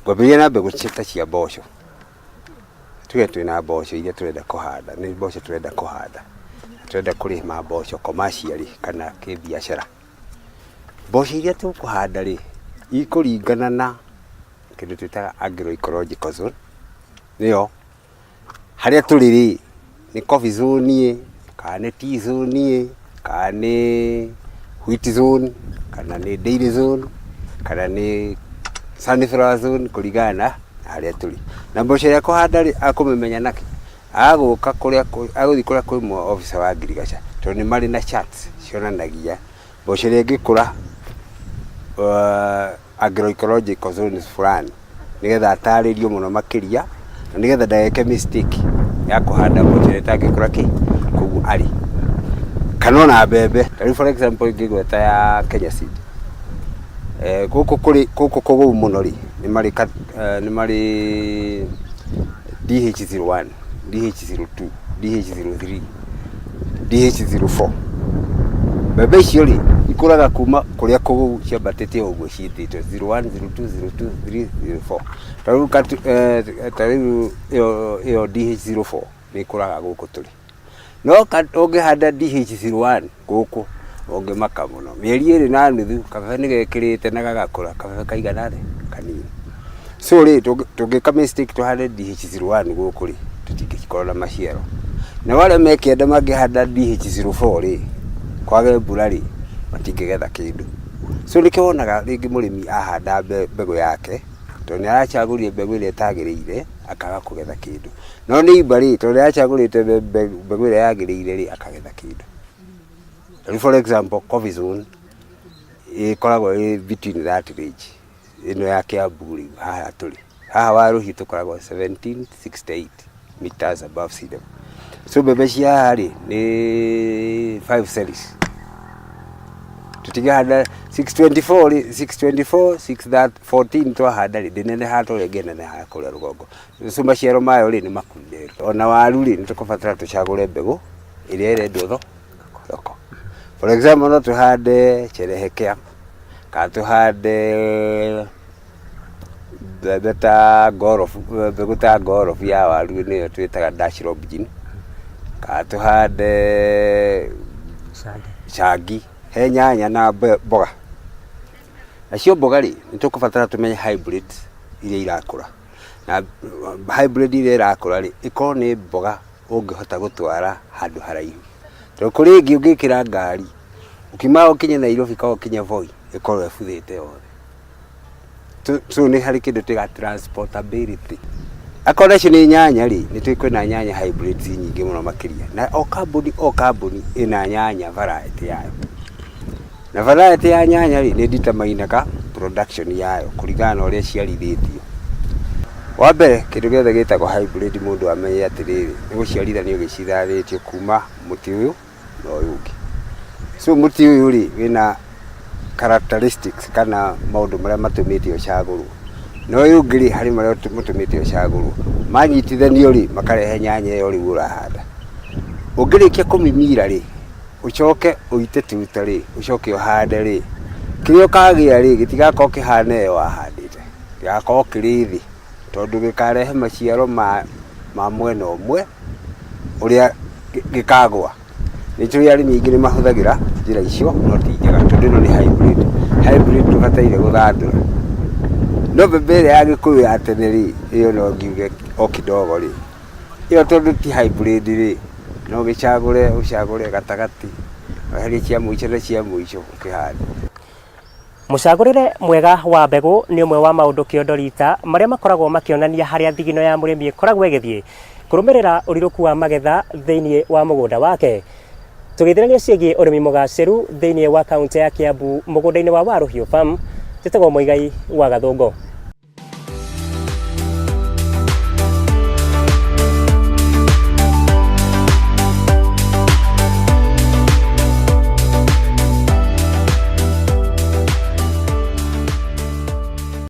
Ngwambĩrĩria na mbegũ ta cia mboco. Tuge twĩna mboco iria tũrenda kũhanda, nĩ mboco tũrenda kũhanda, tũrenda kũrĩma mboco commercially kana kĩbiacara. Mboco iria tũkũhanda rĩ, ikũringana na kĩndũ twĩtaga agro ecological zone, nĩyo harĩa tũrĩ rĩ, nĩ coffee zone ĩ, kana nĩ tea zone ĩ, kana nĩ wheat zone, kana nĩ dairy zone, kana nĩ sunflower zone kũringana na harĩa tũrĩ. Na mboco ĩrĩa akũhanda rĩ, akũmĩmenya nakĩ? Agũka kũrĩa, agũthiĩ kũrĩa kwĩ officer wa ngirigaca, tondũ nĩ marĩ na charts cionanagia mboco ĩrĩa ĩngĩkũra agroecological zones fulani nĩgetha atarĩrio mũno makĩria na nĩgetha ndageke mistake ya kũhanda mboco ĩrĩa ĩtangĩkũra kĩ kũu arĩ. Kana ona mbembe, ta rĩu for example ingĩgweta ya Kenya Seed, gũkũ kũrĩ gũkũ kũgũu mũno rĩ, nĩ marĩ nĩ marĩ DH01, DH02, DH03, DH04. Mbembe icio rĩ, ikũraga kuma kũrĩa kũgũu ciambatĩte o ũguo ciĩtĩtwo 01, 02, 02, 3, 04. Ta rĩu ta rĩu ĩyo ĩyo DH04 nĩ ĩkũraga gũkũ tũrĩ. No ũngĩhanda DH01 gũkũ ũngĩmaka mũno. Mĩeri ĩrĩ na nuthu kabebe nĩ gekĩrĩte na gagakũra kabebe kaigana atĩa? Kanini. So rĩ, tũngĩka mistake tũhande DH01 gũkũ rĩ, tũtingĩkorwo na maciaro. Nao arĩa me kĩanda mangĩhanda DH04 rĩ, kwage mbura rĩ, matingĩgetha kĩndũ. So nĩkĩo wonaga rĩngĩ mũrĩmi ahanda mbegũ yake, tondũ nĩ aracagũrire mbegũ ĩrĩa ĩtagĩrĩire, akaga kũgetha kĩndũ. No neighbour rĩ, tondũ nĩ aracagũrĩte mbegũ ĩrĩa yagĩrĩire rĩ, akagetha kĩndũ. Rĩu for example coffee zone ĩkoragwo ĩ between that range ĩno ya Kiambu rĩu haha tũrĩ. Haha Waruhiu tũkoragwo 1768 meters above sea level. So mbembe cia haha rĩ nĩ 5 series. Tũtingĩhanda 624 rĩ, 624, 614 twahanda rĩ, ndĩnenehaga ta ũrĩa ĩngĩneneha kũrĩa rũgongo. So maciaro mayo rĩ nĩ makunderu. Ona waru rĩ, nĩ tũkũbatara tũcagũre mbegũ ĩrĩa ĩrendwo thoko. For example no tũhande cherehekea kana tũhande mbembe ta ngorobu, mbegũ ta ngorobu ya waru nĩyo twĩtaga Dutch Robin, kana tũhande cangi. He nyanya na mboga. Nacio mboga rĩ, nĩ tũkũbatara tũmenye hybrid iria irakũra. Na hybrid iria ĩrakũra rĩ, ĩkorwo nĩ mboga ũngĩhota gũtwara handũ haraihu. Tondũ kũrĩ ĩngĩ ũngĩkĩra ngari, ũkiuma ũkinye Nairobi kana ũkinye Voi, ĩkorwo ĩbuthĩte yothe. So nĩ harĩ kĩndũ twĩtaga transportability. Akorwo nacio nĩ nyanya rĩ, nĩ tũĩ kwĩna nyanya hybrids nyingĩ mũno makĩria. Na o kambuni o kambuni ĩna nyanya variety yayo. Na variety ya nyanya rĩ, nĩ determine-aga production yayo kũringana na ũrĩa ĩciarithĩtio. Wa mbere kĩndũ gĩothe gĩtagwo hybrid mũndũ amenye atĩrĩrĩ, nĩ gũciarithanio gĩciarithanĩtio kuma mũtĩ ũyũ na ũyũ ũngĩ. So mũtĩ ũyũ rĩ, wĩna characteristics kana maũndũ marĩa matũmĩte ũcagũrwo. Na ũyũ ũngĩ rĩ, harĩ marĩa matũmĩte ũcagũrwo. Manyitithanio rĩ, makarehe nyanya ĩyo rĩu ũrahanda. Ũngĩrĩkia kũmimira rĩ, ũcoke ũite tuta rĩ, ũcoke ũhande rĩ, kĩrĩa ũkagĩa rĩ, gĩtigakorwo kĩhana ĩyo wahandĩte. Gĩgakorwo kĩrĩ thĩ, tondũ gĩkarehe maciaro ma mwena ũmwe ũrĩa gĩkagũa. Nĩ njũĩ arĩmi aingĩ nĩ mahũthagĩra njĩra icio no ti njega tondũ ĩno nĩ hybrid. Hybrid ndũbataire gũthandũra. No mbembe ĩrĩa ya gĩkũyũ ya tene rĩ, ĩyo no ngiuge o kidogo rĩ, ĩyo tondũ ti hybrid rĩ, no ũgĩcagũre ũcagũre gatagatĩ, weherie cia mũico na cia mũico ũkĩhande. Mũcagũrĩre mwega wa mbegũ nĩ ũmwe wa maũndũ kĩondo rita marĩa makoragwo makĩonania harĩa thigino ya mũrĩmi ĩkoragwo ĩgĩthiĩ kũrũmĩrĩra ũrirũku wa magetha thĩinĩ wa mũgũnda wake. Tũgĩthĩrania ciĩgiĩ ũrĩmi mũgacĩru thĩinĩ wa kaunti ya Kiambu mũgũnda-inĩ wa Waruhiu Farm, njĩtagwo Mũigai wa Gathũngũ.